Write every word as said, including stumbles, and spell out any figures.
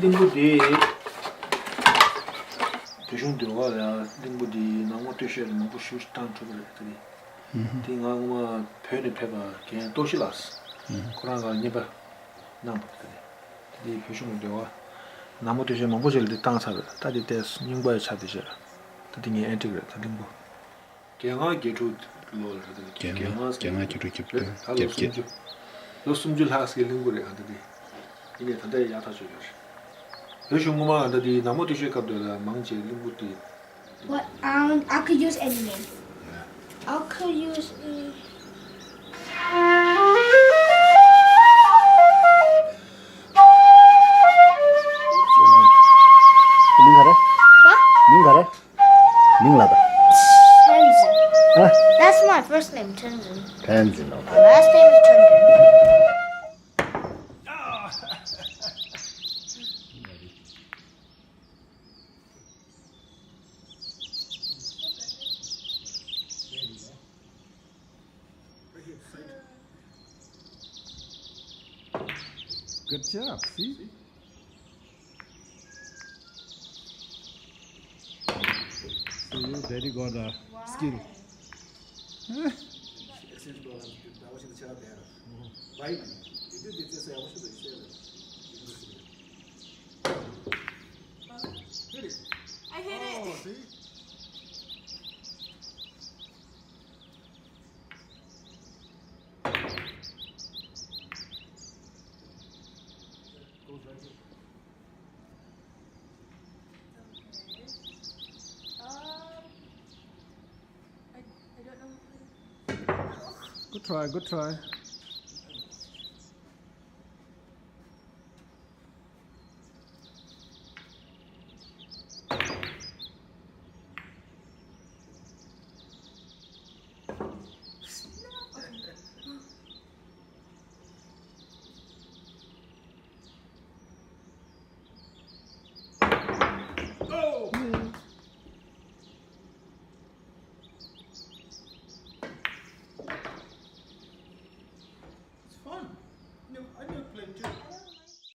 གླིང་བུ་འདི། བོད་གཞུང་ཟློས་གར་ལ་གླིང་བུ་འདི་ནག་མོ་སྟོད་གཞས་ལ་མང་པོ་ཞེ་པོ་ཅིག་བཏང་ཐུབ་པ་རེད་ད་དེ། ཨུ་ཧུ། དེ་ང་སྔོན་མ་བོད་ནས་ཕེབས་པ་རྒན་སྟོབས་བཞི་ལགས། ཨུ་ཧུ། ཁོ་རང་ང་ལ་རྔན་པ་གནང་བ་རེད་ད་དེ། དེ་བོད་གཞུང་གི་ཟློས་གར། ནག་མོ་སྟོད་གཞས་མང་པོ་ཞིག་ལ་འདི་བཏང་ཚར་བས་ད་དེ་ལྟས་རྙིང་པ་ཡི་ཆ་དེ་བཞག་ད་དེ་ངའི་ཨེན་ཊིག་རེད་ད་གླིང་བུ། བརྒྱད་ལྔ་བརྒྱད་དྲུག་ལོ་ལ་རེད་དེ། བརྒྱད་ལྔ་བརྒྱད་ལྔ་བརྒྱད་དྲུག་བརྒྱད་དྲུག་རེད་ད་ལོ་བརྒྱད་བརྒྱད། སུམ་ཅུ། ལོ་སུམ་ཅུ་ལྷག་ཙམ་གླིང་བུ་རེད་ཨ་ད་དེ། ཡིན་ནའི་ད་ལྟ་ཡག་ཐག་ཆོད་ཡོད་རེད། བོད་གཞུང་སྔོན་མ་ཨ་ད་དེ་ནག་མོ་སྟོད་གཞས་སྐབས་དེ་ལ་མང་ཆེ་གླིང་བུ་དེ། What? Um, I could use any name. I could use. Uh, མིང་ག་རེ། What? མིང་ག་རེ། མིང་ལབ་པ། Tenzin. ཨ། That's my first name, Tenzin. Tenzin, okay. My last name is Tenzin. Good job, see? See, your daddy got a skill. Huh? I hit it. Oh, see? Goes right here. Okay. Um, I, I don't know. Good try, good try.